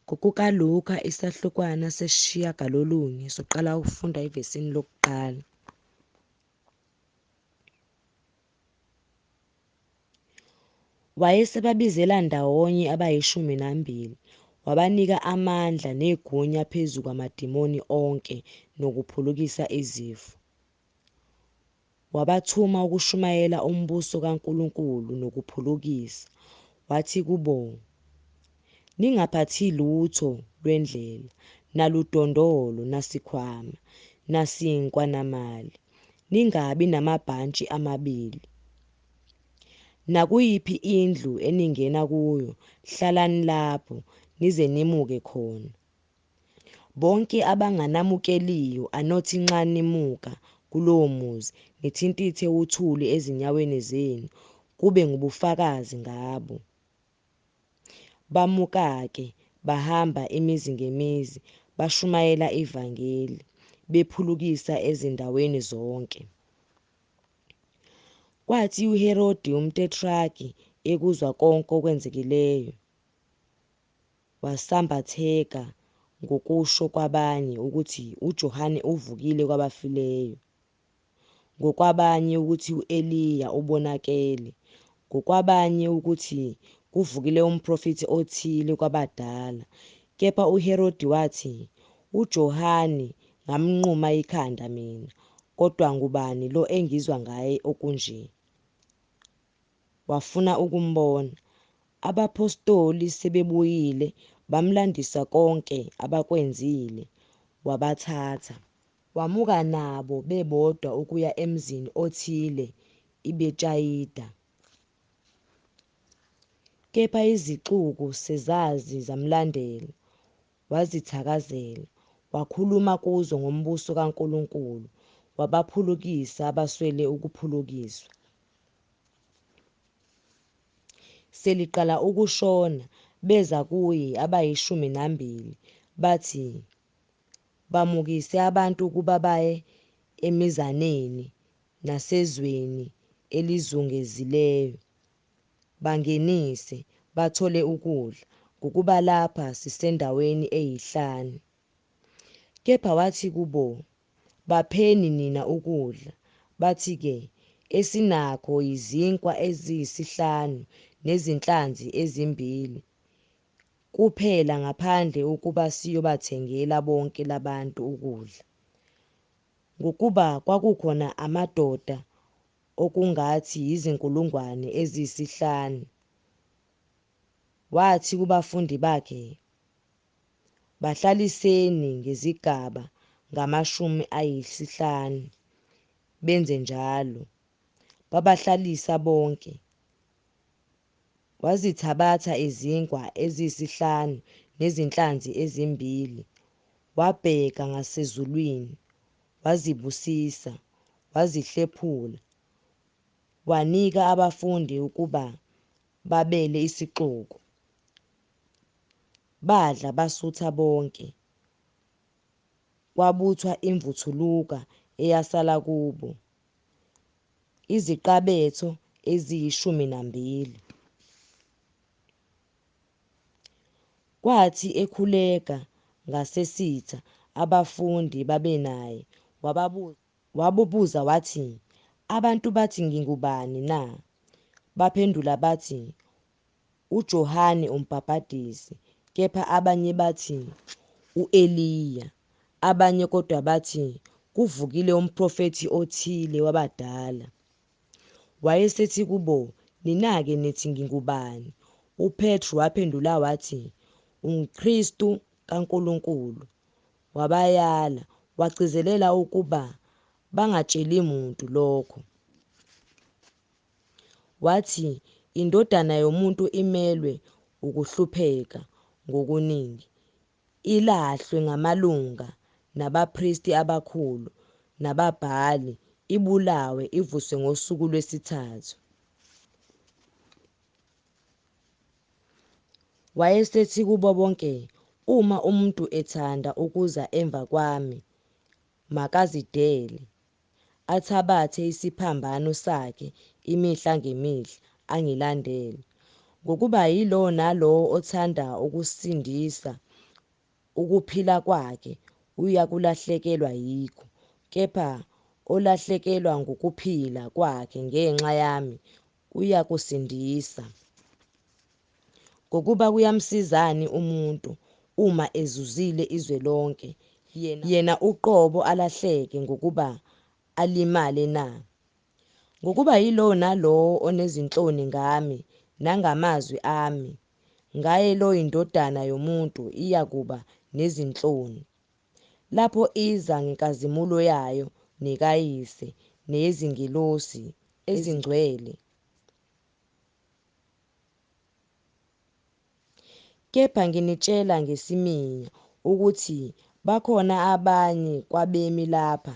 NgokukaLuka isahlukwana sesishiyagalolunye soqala ukufunda evesini lokuqala. Wayesebabizela ndawonye abayishumi nambili, wabanika amandla negunya phezu kwamademoni onke nokuphulukisa izifo. Wabathuma ukushumayela umbuso kaNkulunkulu nokuphulukisa. Wathi kubo, Ningaphathi lutho lwendlela, naludondolo, nasikhwama, nasinkwa namali, ningabi namabhantshi amabili. Nakuyiphi indlu eningena kuyo, hlalani lapho, nize nimuke khona. Bonke abanganamukeliyo anothi nxa nimuka kulowo muzi, nithintithe uthuli ezinyaweni zenu, kube ngubufakazi ngabo. Bamuka-ke, bahamba imizi ngemizi, bashumayela ivangeli, bephulukisa ezindaweni zonke. Kwathi uHerodi umtetrarki ekuzwa konke okwenzekileyo, wasambatheka ngokusho kwabanye ukuthi uJohane uvukile kwabafileyo, ngokwabanye ukuthi u-Eliya ubonakele, ngokwabanye ukuthi kuvukile umprofethi othile kwabadala. Kepha uHerodi wathi, UJohane ngamnquma ikhanda mina, kodwa ngubani lo engizwa ngaye okunje? Wafuna ukumbona. Abaphostoli sebebuyile, bamlandisa konke abakwenzile. Wabathatha. Wamuka nabo bebodwa ukuya emzini othile iBetshayida. Kepha izixuku sezaze zamlandela, wazithakazela, wakhuluma kuzo ngombuso kaNkulunkulu, wabaphulukisa abaswele ukuphulukiswa. Seliqala ukushona, beza kuye abayishumi nambili, bathi, Bamukise abantu ukuba baye emizaneni nasezweni elizungezileyo, bangenise, bathole ukudla, ngokuba lapha sisendaweni eyihlane. Kepha wathi kubo, Bapheni nina ukudla. Bathi-ke, Esinakho yizinkwa eziyisihlanu nezinhlanzi ezimbili kuphela ngaphandle ukuba siyobathengela bonke labantu ukudla. Ngokuba kwakukhona amadoda okungathi yizinkulungwane eziyisihlanu. Wathi kubafundi bakhe, Bahlaliseni ngezigaba ngamashumi ayisihlanu. Benze njalo. Babahlalisa bonke. Wazithabatha izinkwa eziyisihlanu nezinhlanzi ezimbili, wabheka ngasezulwini, wazibusisa, wazihlephula, wanika abafundi ukuba babele isixuku. Badla basutha bonke, kwabuthwa imvuthuluka eyasala kubo, iziqabetho eziyishumi nambili. Kwathi ekhuleka ngasesitha, abafundi babenaye, wababuza wathi, Abantu bathi ngingubani na? Baphendula bathi, UJohane uMbhabhadisi, kepha abanye bathi, U-Eliya, abanye kodwa bathi, Kuvukile umprofethi othile wabadala. Wayesethi kubo, Nina-ke nithi ngingubani? UPetru waphendula wathi, UnguKristu kaNkulunkulu. Wabayala, wagcizelela ukuba bangatsheli muntu lokho. Wathi, INdodana yomuntu imelwe ukuhlupheka ngokuningi, ilahlwe ngamalunga nabapristi abakhulu nababhali, ibulawe, ivuswe ngosuku lwesithathu. Wayesethi kubo bonke, Uma umuntu ethanda ukuza emva kwami, makazidele, athabathe isiphambano sakhe imihla ngemihla, angilandele. Ngokuba yilowo nalowo othanda ukusindisa ukuphila kwakhe uyakulahlekelwa yikho, kepha olahlekelwa ngukuphila kwakhe ngenxa yami uyakusindisa. Ngokuba kuyamsizani umuntu, uma ezuzile izwe lonke, yena uqobo alahleke ngokuba alimale na? Ngokuba yilowo nalowo onezinhloni ngami nangamazwi ami, ngaye lowo iNdodana yomuntu iyakuba nezinhloni, lapho iza ngenkazimulo yayo nekaYise neyezingelosi ezingcwele. Kepha nginitshela ngesiminya ukuthi bakhona abanye kwabemi lapha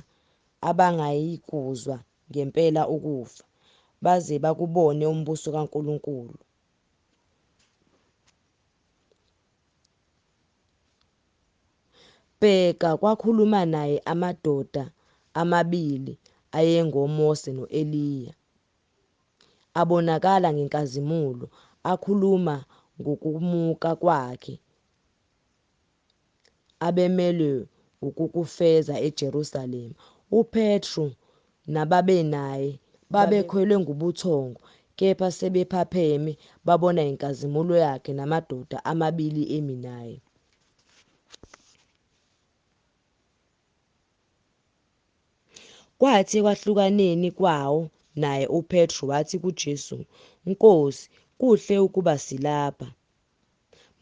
abangayikuzwa ngempela ukufa, baze bakubone umbuso kaNkulunkulu. Bheka, kwakhuluma naye amadoda amabili ayengoMose no-Eliya, abonakala ngenkazimulo, akhuluma ngokumuka kwakhe abemelwe ukukufeza eJerusalema. UPetru nababenaye babekhwelwe ngubuthongo, kepha sebephapheme babona inkazimulo yakhe namadoda amabili emi naye. Kwathi ekwahlukaneni kwawo naye uPetru wathi kuJesu, Nkosi, kuhle ukuba silapha.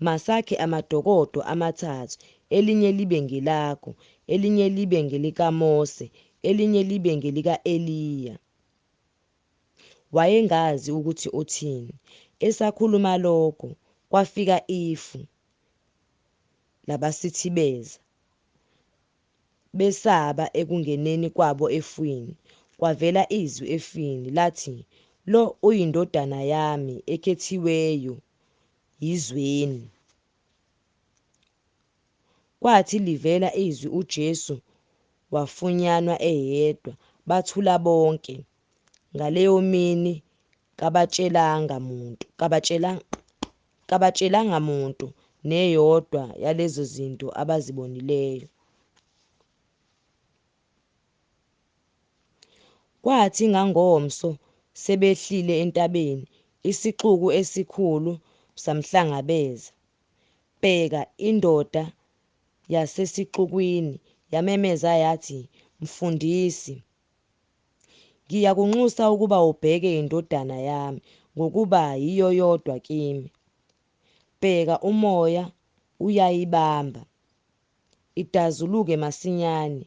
Masakhe amadokodo amathathu, elinye libe ngelakho, elinye libe ngelikaMose, elinye libe ngelika-Eliya. Wayengazi ukuthi uthini. Esakhuluma lokho, kwafika ifu, labasithibeza. Besaba ekungeneni kwabo efwini. Kwavela izwi efwini, lathi, Lo uyiNdodana yami ekhethiweyo, yizweni. Kwathi livela izwi uJesu wafunyanwa eyedwa. Bathula bonke. Ngaleyo mini kabatshelanga muntu, kabatshelanga muntu neyodwa yalezo zinto abazibonileyo. Kwathi ngangomso sebehlile entabeni, isixuku esikhulu samhlangabeza. Bheka, indoda yasesixukwini yamemeza yathi, Mfundisi, ngiyakunxusa ukuba ubheke indodana yami, ngokuba yiyo yodwa kimi. Bheka, umoya uyayibamba, idazuluke masinyane,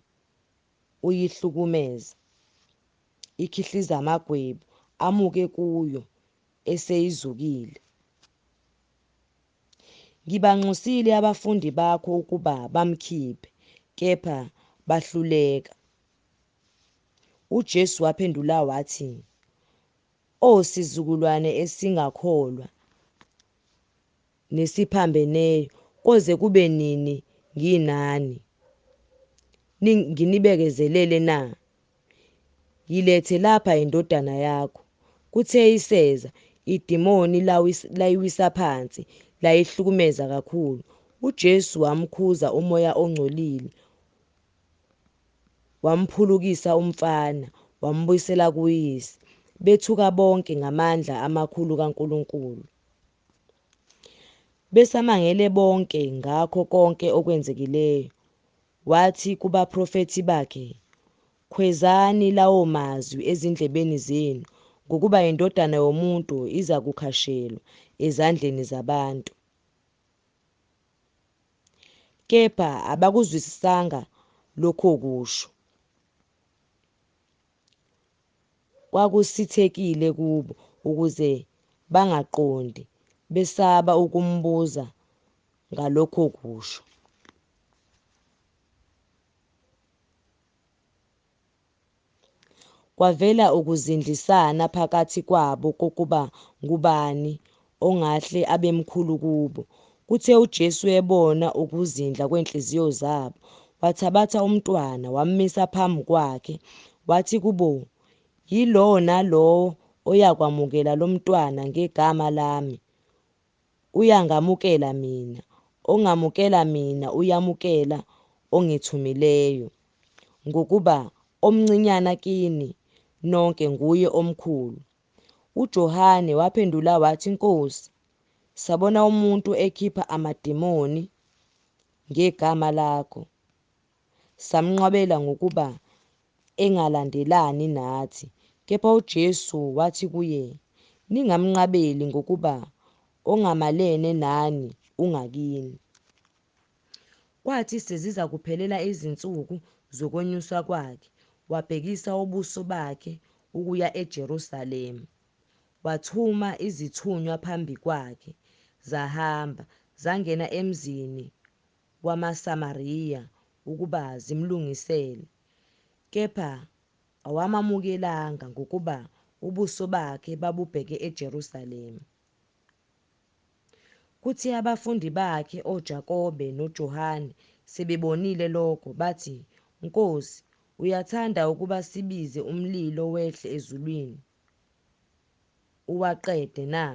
uyihlukumeza, ikhihliza amagwebu, amuke kuyo eseyizukile. Ngibanxusile abafundi bakho ukuba bamkhiphe, kepha bahluleka. UJesu waphendula wathi, O sizukulwane esingakholwa nesiphambeneyo, koze kube nini nginani, nginibekezelele na? Yilethe lapha indodana yakho. Kuthe iseza, idimoni layiwisa phansi, layihlukumeza kakhulu. UJesu wamkhuza umoya ongcolile, wamphulukisa umfana, wambuyisela kuyise. Bethuka bonke ngamandla amakhulu kaNkulunkulu. Besamangele bonke ngakho konke okwenzekileyo, wathi kubaprofethi bakhe, Khwezani lawo mazwi ezindlebeni zenu, ngokuba iNdodana yomuntu izakukhashelwa ezandleni zabantu. Kepha abakuzwisisanga lokho kusho. Kwakusithekile kubo ukuze bangaqondi, besaba ukumbuza ngalokho kusho. Kwavela ukuzindlisana phakathi kwabo kokuba ngubani ongahle abe mkhulu kubo. Kuthe uJesu ebona ukuzindla kwezinhliziyo zabo, wathabatha umntwana, wammisa phambi kwakhe, wathi kubo, Yilowo nalowo oyakwamukela lo mntwana ngegama lami, uyangamukela mina, Ongamukela mina uyamukela ongithumileyo, ngokuba omncinyana kini nonke nguye omkhulu. UJohane waphendula wathi, Nkosi, sabona umuntu ekhipha amademoni ngegama lakho, samnqabela ngokuba engalandelani nathi. Kepha uJesu wathi kuye, Ningamnqabeli, ngokuba ongamelene nani ungakini. Kwathi sezizakuphelela izinsuku zokwenyuswa kwakhe, wabhekisa ubuso bakhe ukuya eJerusalema. Wathuma izithunywa phambi kwakhe, zahamba, zangena emzini wamaSamariya ukuba zimlungisele. Kepha awamamukelanga, ngokuba ubuso bakhe babubheke eJerusalema. Kuthi abafundi bakhe oJakobe noJohane sebebonile lokho, bathi, Nkosi, uyathanda ukuba sibize umlilo wehle ezulwini, uwaqede na?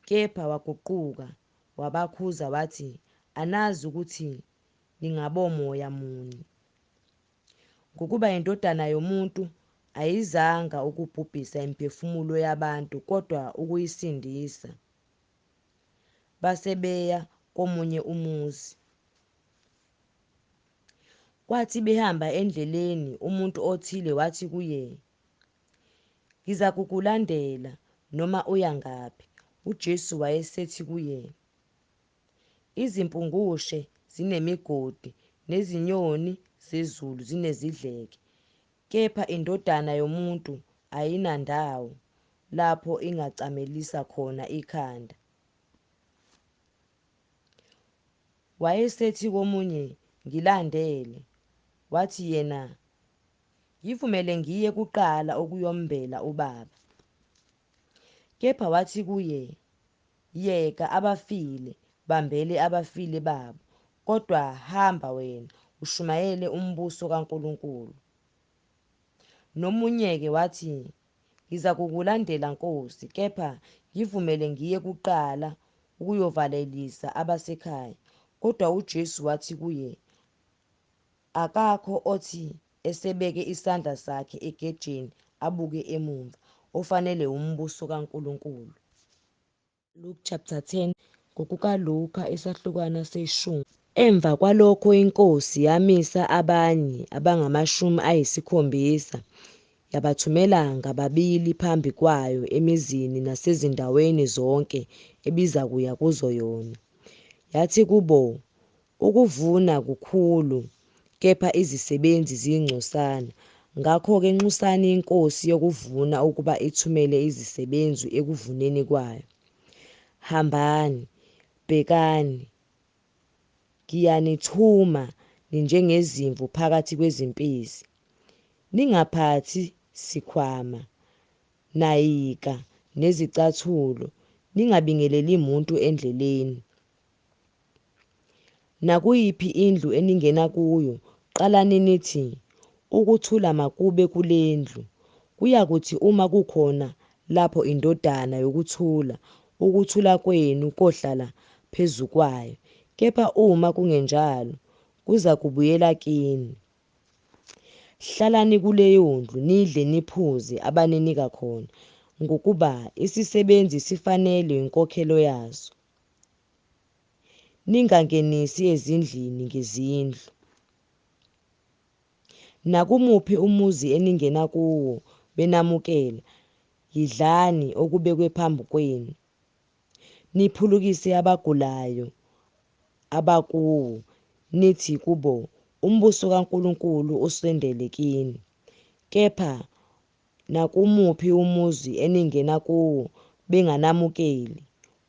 Kepha waguquka, wabakhuza wathi, Anazi ukuthi ningabomoya muni. Ngokuba iNdodana yomuntu ayizanga ukubhubhisa imiphefumulo yabantu kodwa ukuyisindisa. Base beya komunye umuzi. Kwathi behamba endleleni, umuntu othile wathi kuye, Ngizakukulandela noma uya ngaphi. UJesu wayesethi kuye, Izimpungushe zinemigodi, nezinyoni zezulu zinezidleke, kepha iNdodana yomuntu ayinandawo lapho ingacamelisa khona ikhanda. Wayesethi komunye, Ngilandele. Wathi yena, Ngivumele ngiye kuqala ukuyombela ubaba. Kepha wathi kuye, Yeka abafile bambele abafile babo, kodwa hamba wena, ushumayele umbuso kaNkulunkulu. Nomunye-ke wathi, Ngizakukulandela, Nkosi, kepha ngivumele ngiye kuqala ukuyovalelisa abasekhaya. Kodwa uJesu wathi kuye, Akakho othi esebeke isandla sakhe egejeni abuke emumva, ofanele umbuso kaNkulunkulu. Luke chapter 10 NgokukaLuka isahlukwana seshumi. Emva kwalokho iNkosi yamisa abanye abangamashumi ayisikhombisa, yabathumela ngababili phambi kwayo emizini nasezindaweni zonke ebizakuya kuzo yona. Yathi kubo, Ukuvuna kukhulu, kepha izisebenzi ziyingcosana. Ngakho-ke nxusani iNkosi yokuvuna ukuba ithumele izisebenzi ekuvuneni kwayo. Hambani, bhekani, ngiyanithuma ninjengezimvu phakathi kwezimpisi. Ningaphathi sikhwama, nayika, nezicathulo, ningabingeleli muntu endleleni. Nakuyiphi indlu eningena kuyo, qalani nithi, Ukuthula makube kule ndlu. Kuyakuthi uma kukhona lapho indodana yokuthula, ukuthula kwenu kohlala phezu kwayo, kepha uma kungenjalo, kuzakubuyela kini. Hlalani kuleyondlu, nidle niphuze abaninika khona, ngokuba isisebenzi sifanelwe yinkokhelo yaso. Ningangenisi ezindlini ngezindlu. Nakumuphi umuzi eningena kuwo, benamukela, yidlani okubekwe phambi kwenu, niphulukise abagulayo abakuwo, nithi kubo, Umbuso kaNkulunkulu usondele kini. Kepha nakumuphi umuzi eningena kuwo benganamukeli,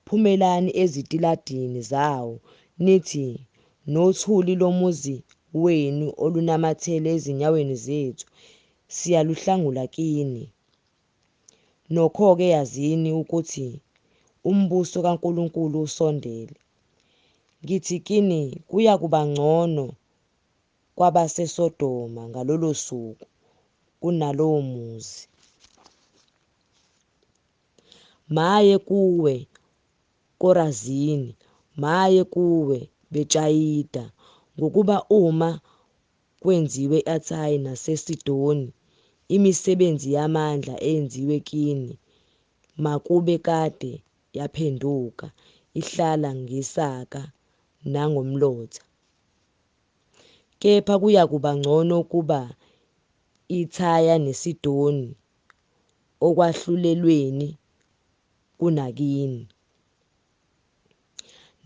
phumelani ezitiladini zawo, nithi, Nothuli lomuzi wenu olunamathele ezinyaweni zethu, siyaluhlangula kini. Nokho-ke yazini ukuthi umbuso kaNkulunkulu usondele. Ngithi kini, kuyakuba ngcono kwabaseSodoma ngalolo suku kunalowo muzi. Maye kuwe, Korazini! Maye kuwe, Betshayida! Ngokuba uma kwenziwe eTire naseSidoni imisebenzi yamandla eyenziwe kini, makube kade yaphenduka, ihlala ngesaka nangomlotha. Kepha kuyakuba ngcono kubo iTire neSidoni ekwahlulelweni kunakini.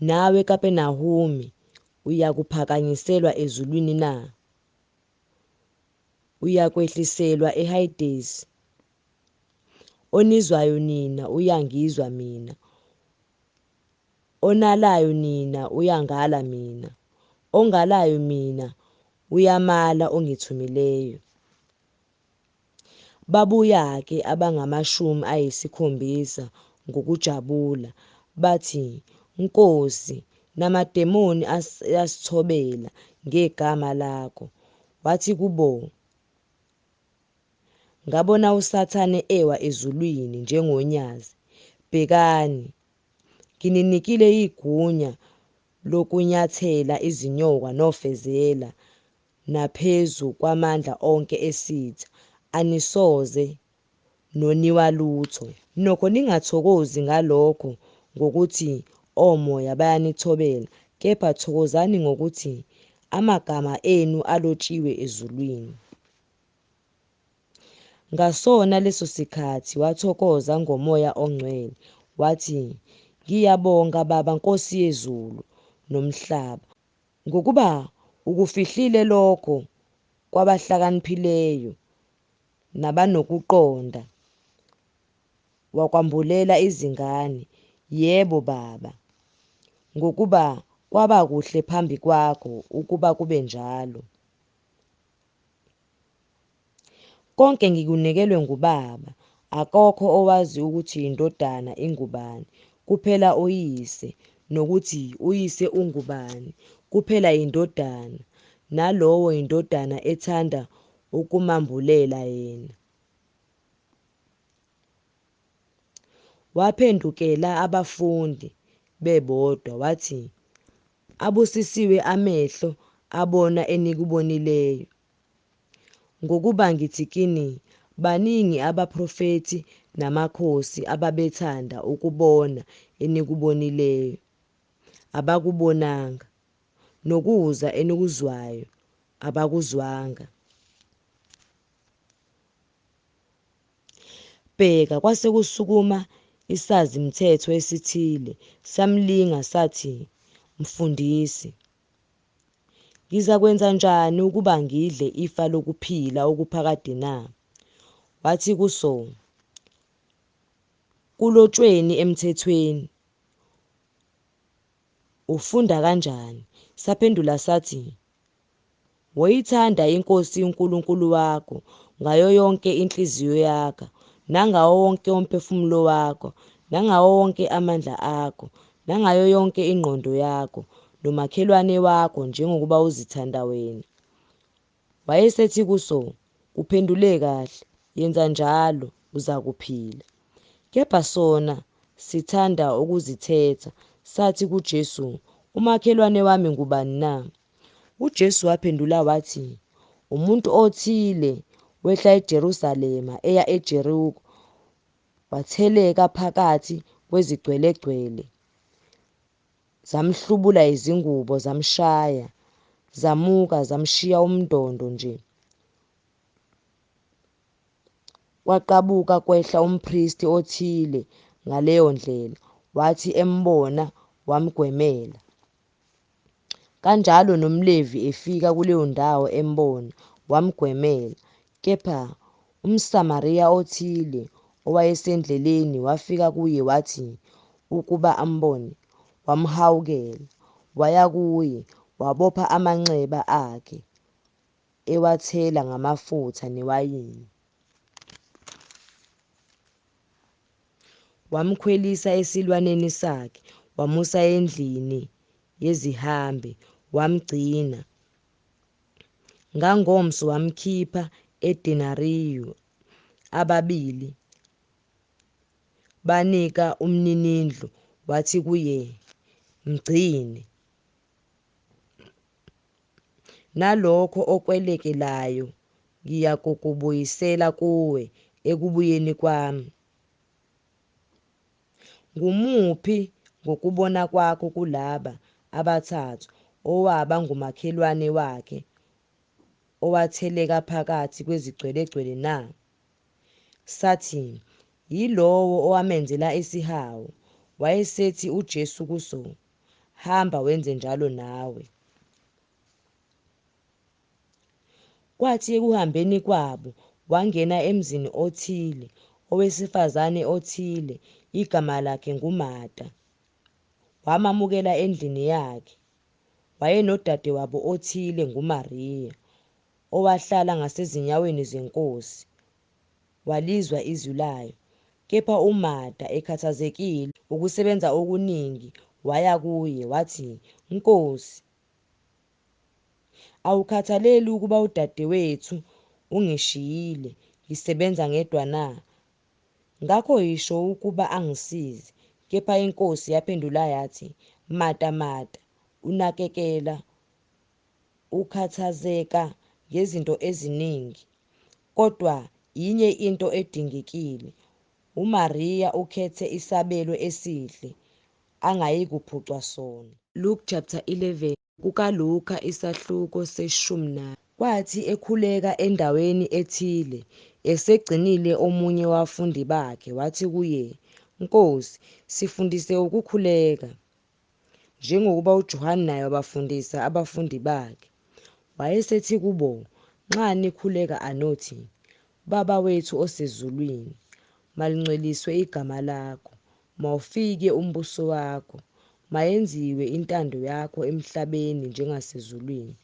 Nawe Kapernawume, uyakuphakanyiselwa ezulwini na? Uyakwehliselwa eHayidesi. Onizwayo nina uyangizwa mina, onalayo nina uyangala mina, ongalayo mina uyamala ongithumileyo. Babuya-ke abangamashumi 7 ngokujabula, bathi, Nkosi, namademoni ayasithobela ngegama lakho. Wathi kubo, Ngabona uSathane ewa ezulwini njengonyazi. Bhekani, ngininikile igunya lokunyathela izinyoka nofezela, naphezu kwamandla onke esitha, anisoze noniwa lutho. Nokho ningathokozi ngalokho ngokuthi omoya bayanithobela, kepha thokozani ngokuthi amagama enu alotshiwe ezulwini. Ngasona leso sikhathi wathokoza ngoMoya oNgcwele, wathi, Ngiyabonga, Baba, Nkosi yezulu nomhlaba, ngokuba ukufihlile lokho kwabahlakaniphileyo nabanokuqonda, wakwambulela izingane. Yebo, Baba, ngokuba kwaba kuhle phambi kwakho ukuba kube njalo. Konke ngikunikelwe nguBaba, akakho owazi ukuthi iNdodana ingubani, kuphela uYise, nokuthi uYise ungubani, kuphela iNdodana, nalowo iNdodana ethanda ukumambulela yena. Waphendukela abafundi bebodwa, wathi, Abusisiwe amehlo abona enikubonileyo. Ngokuba ngithi kini, Baningi abaprofethi namakhosi ababethanda ukubona enikubonileyo, abakubonanga, nokuzwa enikuzwayo, abakuzwanga. Bheka, kwase kusukuma isazi-mthetho esithile, samlinga, sathi, Mfundisi, ngizakwenzanjani ukuba ngidle ifa lokuphila okuphakade na? Wathi kuso, Kulotshweni emthethweni? Ufunda kanjani? Saphendula sathi, Woyithanda iNkosi uNkulunkulu wakho ngayo yonke inhliziyo yakho, nangawo wonke umphefumulo wakho, nangawo wonke amandla akho, nangayo yonke ingqondo yakho, nomakhelwane wakho njengokuba uzithanda wena. Wayesethi kuso, Uphendule kahle, yenza njalo, uzakuphila. Kepha sona sithanda ukuzithetha, sathi kuJesu, Umakhelwane wami ngubani na? UJesu waphendula wathi, Umuntu othile wehla eJerusalema eya eJeriko, watheleka phakathi kwezigcwelegcwele, zamhlubula izingubo, zamshaya, zamuka, zamshiya umndondo nje. Kwaqabuka kwehla umpristi othile ngaleyo ndlela, wathi embona wamgwemela. Kanjalo nomLevi efika kuleyo ndawo embona, wamgwemela. Kepha umSamariya othile owayesendleleni wafika kuye wathi ukuba ambone, wamhawukela. Waya kuye, wabopha amanxeba akhe, ewathela ngamafutha newayini. Wamkhwelisa esilwaneni sakhe, wamusa endlini yezihambi, wamgcina. Ngangomso wamkhipha odenariyu ababili, banika umninindlu, Wathi kuye, Mgcine. Nalokho okwelekelayo ngiyakukubuyisela kuwe ekubuyeni kwami. Ngumuphi ngokubona kwakho kulaba abathathu owaba ngumakhelwane wakhe owatheleka phakathi kwezigcwelegcwele na? Sathi, Yilowo owamenzela isihawu. Wayesethi uJesu kuso, Hamba wenze njalo nawe. Kwathi ekuhambeni kwabo, wangena emzini othile, owesifazane othile, igama lakhe nguMarta, wamamukela endlini yakhe. Wayenodadewabo othile nguMariya, owahlala ngasezinyaweni zeNkosi, walizwa izwi layo. Kepha uMarta, ekhathazekile ukusebenza okuningi, waya kuye, wathi, Nkosi, awukhathaleli ukuba udadewethu ungishiyile, ngisebenza ngedwa na? Ngakho yisho ukuba angisize. Kepha iNkosi yaphendula yathi, Marta, Marta, unakekela ukhathazeka ngezinto eziningi, kodwa inye into edingekile. UMariya ukhethe isabelo esihle, angayikuphucwa sona. Luke chapter 11. KukaLuka isahluko seshumi. Kwathi ekhuleka endaweni ethile, esegcinile omunye wabafundi bakhe wathi kuye, Nkosi, sifundise ukukhuleka, njengokuba uJohane naye wabafundisa abafundi bakhe. Wayesethi kubo, Nxa nikhuleka anothi, Baba wethu osezulwini, malingcweliswe igama lakho, mawufike umbuso wakho, mayenziwe intando yakho emhlabeni njengasezulwini.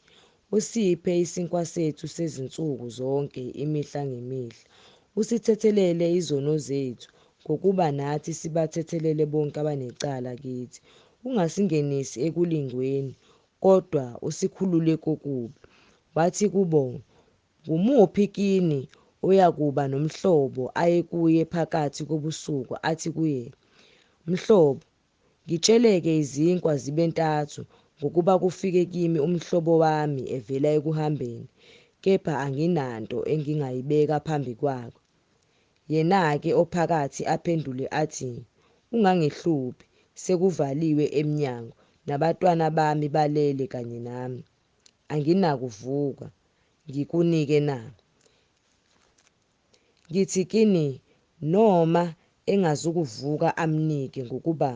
Usiphe isinkwa sethu sezinsuku zonke imihla ngemihla. Usithethelele izono zethu, ngokuba nathi sibathethelele bonke abanecala kithi. Ungasingenisi ekulingweni, kodwa usikhulule kokubi. Wathi kubo, Ngumuphi kini oyakuba nomhlobo aye kuye phakathi kobusuku athi kuye, Mhlobo, ngitsheleke izinkwa zibe ntathu, ngokuba kufike kimi umhlobo wami evela ekuhambeni, kepha anginanto engingayibeka phambi kwakhe. Yena-ke ophakathi aphendule athi, Ungangihluphi, sekuvaliwe emnyango, nabatwana bami balele kanye nami, anginakuvuka, ngikunike na? Ngithi kini, noma engazukuvuka amnike ngokuba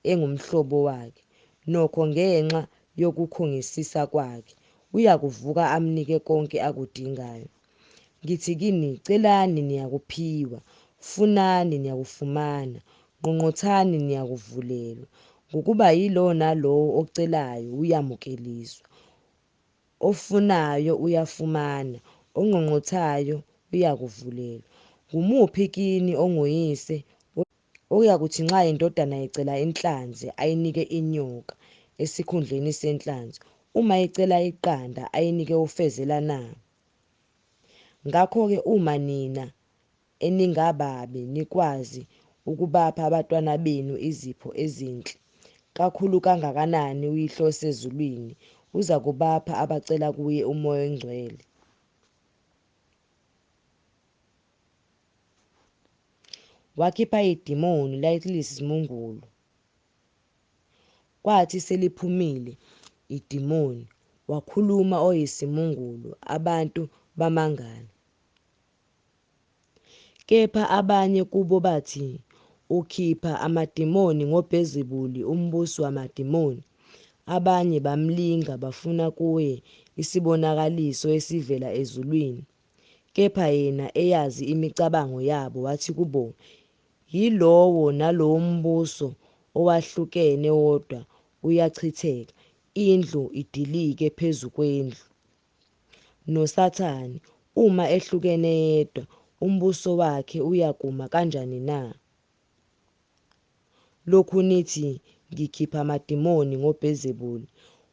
engumhlobo wakhe, nokho ngenxa yokukhungisisa kwakhe, uyakuvuka amnike konke akudingayo. Ngithi kini, celani niyakuphiwa, funani niyakufumana, ngqongqothani niyakuvulelwa. Ngokuba yilowo nalowo ocelayo uyamukeliswa, ofunayo uyafumana, ongqongqothayo uyakuvulelwa. Ngumuphi kini onguyise oyakuthi nxa indodana icela inhlanzi ayinike inyoka esikhundleni senhlanzi, uma icela iqanda ayinike ufezela na? Ngakho-ke uma nina eningababi nikwazi ukubapha abantwana benu izipho ezinhle, kakhulu kangakanani uYihlo osezulwini uzakubapha abacela kuye uMoya oNgcwele. Wakhipha idimoni lalilisimungulu. Kwathi seliphumile idimoni, wakhuluma oyisimungulu, abantu bamangala. Kepha abanye kubo bathi, Ukhipha amadimoni ngoBhelzebule umbusi wamadimoni. Abanye bamlinga, bafuna kuye isibonakaliso esivela ezulwini. Kepha yena eyazi imicabango yabo, wathi kubo, Yilowo nalowombuso owahlukene wodwa uyachitheka, indlu idilike phezu kwendlu. NoSathane, uma ehlukene yedwa, umbuso wakhe uyakuma kanjani na? Lokhu nithi ngikhipha amadimoni ngoBhelzebule.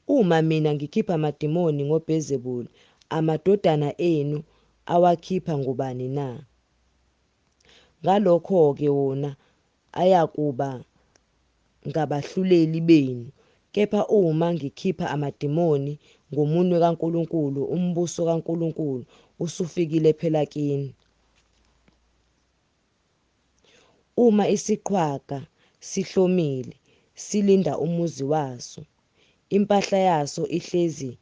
Uma mina ngikhipha amadimoni ngoBhelzebule, amadodana enu awakhipha ngobani na? Ngalokho-ke wona ayakuba Ngabahluleli benu. Kepha uma ngikhipha amademoni ngomunwe kaNkulunkulu, umbuso kaNkulunkulu usufikile phela kini. Uma isiqhwaga sihlomile, silinda umuzi waso, impahla yaso ihlezi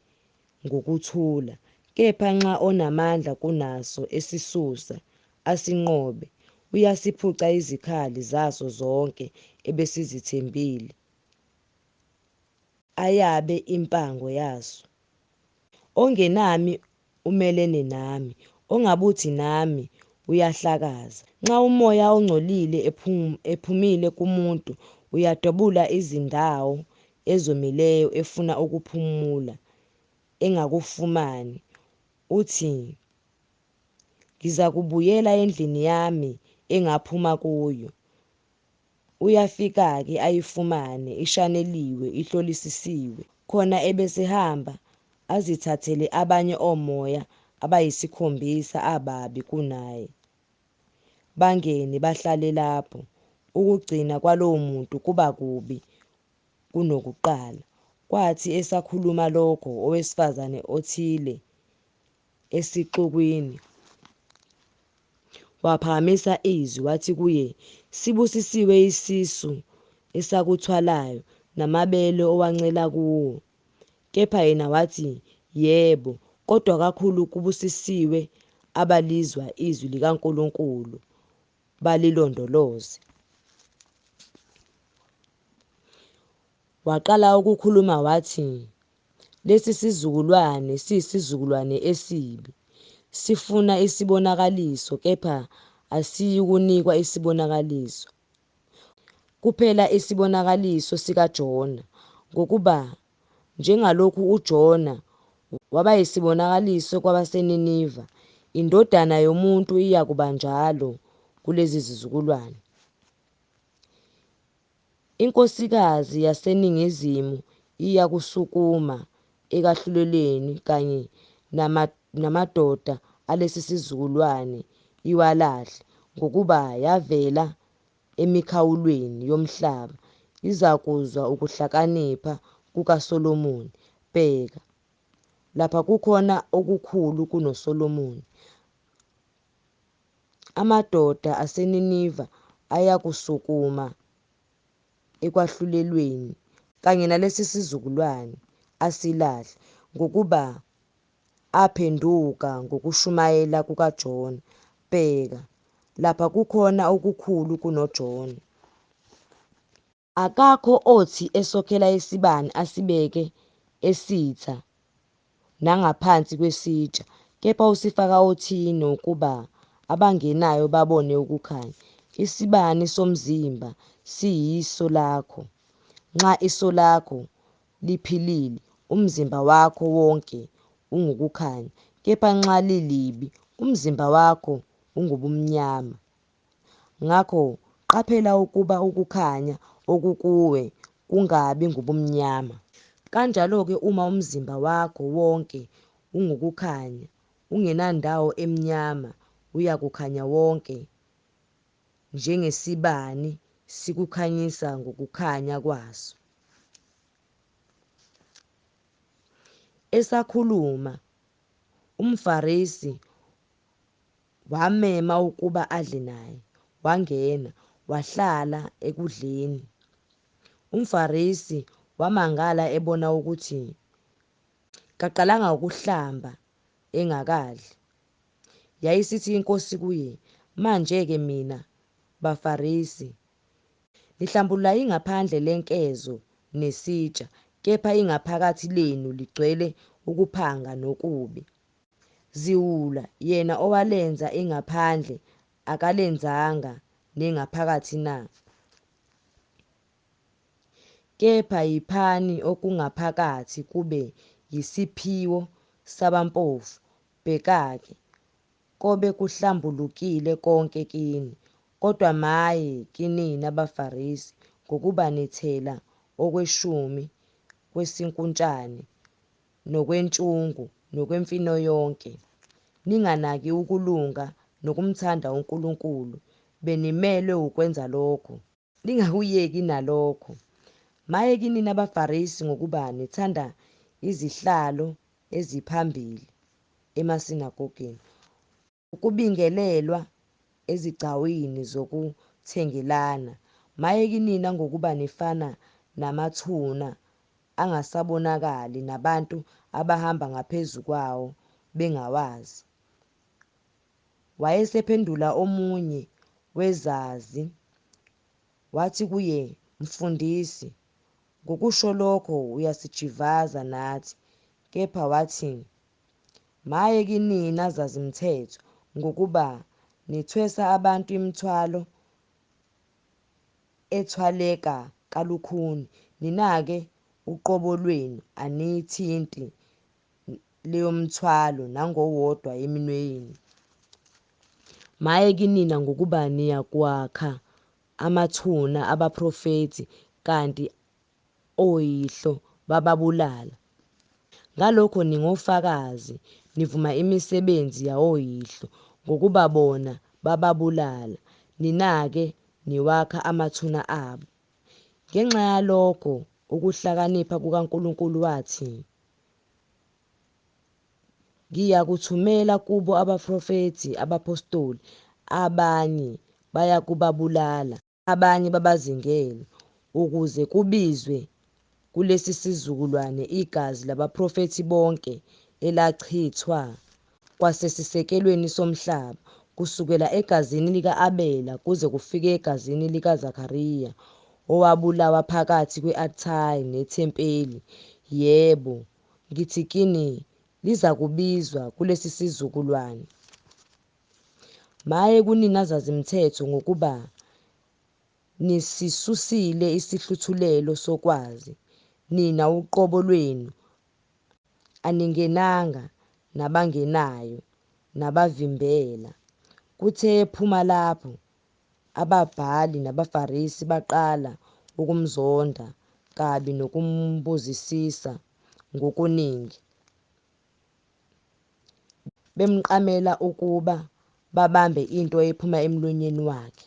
ngokuthula. Kepha nxa onamandla kunaso esisusa, asinqobe, uyasiphuca izikhali zaso zonke ebesizithembile, ayabe impango yaso. Ongenami umelene nami, ongabuthi nami uyahlakaza. Nxa umoya ongcolile ephumile kumuntu, uyadabula izindawo ezomileyo efuna ukuphumula, engakufumani. Uthi, Ngizakubuyela endlini yami engaphuma kuyo. Uyafika-ke ayifumane ishaneliwe, ihlolisisiwe. Khona ebesehamba azithathele abanye omoya abayisikhombisa ababi kunaye, bangene bahlale lapho. Ukugcina kwalowo muntu kuba kubi kunokuqala. Kwathi esakhuluma lokho, owesifazane othile esixukwini waphakamisa izwi, wathi kuye, Sibusisiwe isisu esakuthwalayo, namabele owancela kuwo. Kepha yena wathi, Yebo, kodwa kakhulu kubusisiwe abalizwa izwi likaNkulunkulu, balilondoloze. Waqala ukukhuluma wathi, Lesi sizukulwane siyisizukulwane esibi. Sifuna isibonakaliso, kepha asiyikunikwa isibonakaliso, kuphela isibonakaliso sikaJona. Ngokuba njengalokhu uJona waba yisibonakaliso kwabaseNiniva, iNdodana yomuntu iyakuba njalo kulezi zizukulwane. Inkosikazi yaseningizimu iyakusukuma ekahlulelweni kanye namadoda alesi sizukulwane iwalahle, ngokuba yavela emikhawulweni yomhlaba izakuzwa ukuhlakanipha kukaSolomoni. Bheka, lapha kukhona okukhulu kunoSolomoni. Amadoda aseNiniva ayakusukuma ekwahlulelweni kanye nalesi sizukulwane, asilahle, ngokuba aphenduka ngokushumayela kukaJona. Bheka, lapha kukhona okukhulu kunoJona. Akakho othi esokhela isibani asibeke esitha nangaphansi kwesitsha, kepha usifaka othini ukuba abangenayo babone ukukhanya. Isibani somzimba siyiso lakho. Nxa iso lakho liphilile, umzimba wakho wonke ungukukhanya, kepha nxa lilibi, umzimba wakho ungubumnyama. Ngakho qaphela ukuba ukukhanya okukuwe kungabi ngubumnyama. Kanjalo-ke uma umzimba wakho wonke ungukukhanya, ungenandawo emnyama, uyakukhanya wonke, njengesibani sikukhanyisa ngokukhanya kwaso. Esakhuluma, umFarisi wammema ukuba adle naye. Wangena, wahlala ekudleni. UmFarisi wamangala ebona ukuthi kaqalanga ukuhlamba engakadli. Yayisithi iNkosi kuye, Manje-ke mina baFarisi, nihlambulula ingaphandle lenkezo nesitsha, kepha ingaphakathi lenu ligcwele ukuphanga nokubi. Ziwula, yena owalenza ingaphandle akalenzanga nengaphakathi na? Kepha yiphani okungaphakathi kube yisiphiwo sabampofu, bheka-ke, kobe kuhlambulukile konke kini. Kodwa maye kinina baFarisi, ngokuba nithela okweshumi kwesinkuntshane nokwentshungu nokwemifino yonke, ninganaki ukulunga nokumthanda uNkulunkulu, benimelwe ukwenza lokho, ningakuyeki nalokho. Maye kinina baFarisi, ngokuba nithanda izihlalo eziphambili emasinagogeni, ukubingelelwa ezigcawini zokuthengelana. Maye kinina, ngokuba nifana namathuna angasabonakali, nabantu abahamba ngaphezu kwawo bengawazi. Wayesephendula omunye wezazi, wathi kuye, Mfundisi, ngokusho lokho uyasijivaza nathi. Kepha wathi, Maye kinina zazimthetho, ngokuba nithwesa abantu imithwalo ethwaleka kalukhuni, nina-ke uqobo lwenu aniyithinti leyomithwalo nangowodwa yeminwe yenu. Maye kinina, ngokuba niyakwakha amathuna abaprofethi, kanti oyihlo bababulala. Ngalokho ningofakazi, nivuma imisebenzi yawoyihlo, ngokuba bona bababulala, nina-ke niwakha amathuna abo. Ngenxa yalokho ukuhlakanipha kukaNkulunkulu wathi, Ngiyakuthumela kubo abaprofethi, abaphostoli, abanye bayakubabulala, abanye babazingele, ukuze kubizwe kulesi sizukulwane igazi labaprofethi bonke elachithwa kwasesisekelweni somhlaba, kusukela egazini lika-Abela kuze kufike egazini likaZakariya, owabulawa phakathi kwe-altare nethempeli. Yebo, ngithi kini, lizakubizwa kulesi sizukulwane. Maye kunina zazimthetho, ngokuba nisisusile isihluthulelo sokwazi, nina uqobo lwenu aningenanga, nabangenayo nabavimbela. Kuthe ephuma lapho, ababhali nabaFarisi baqala ukumzonda kabi nokumbuzisisa ngokuningi, bemqamela ukuba babambe into ephuma emlonyeni wakhe.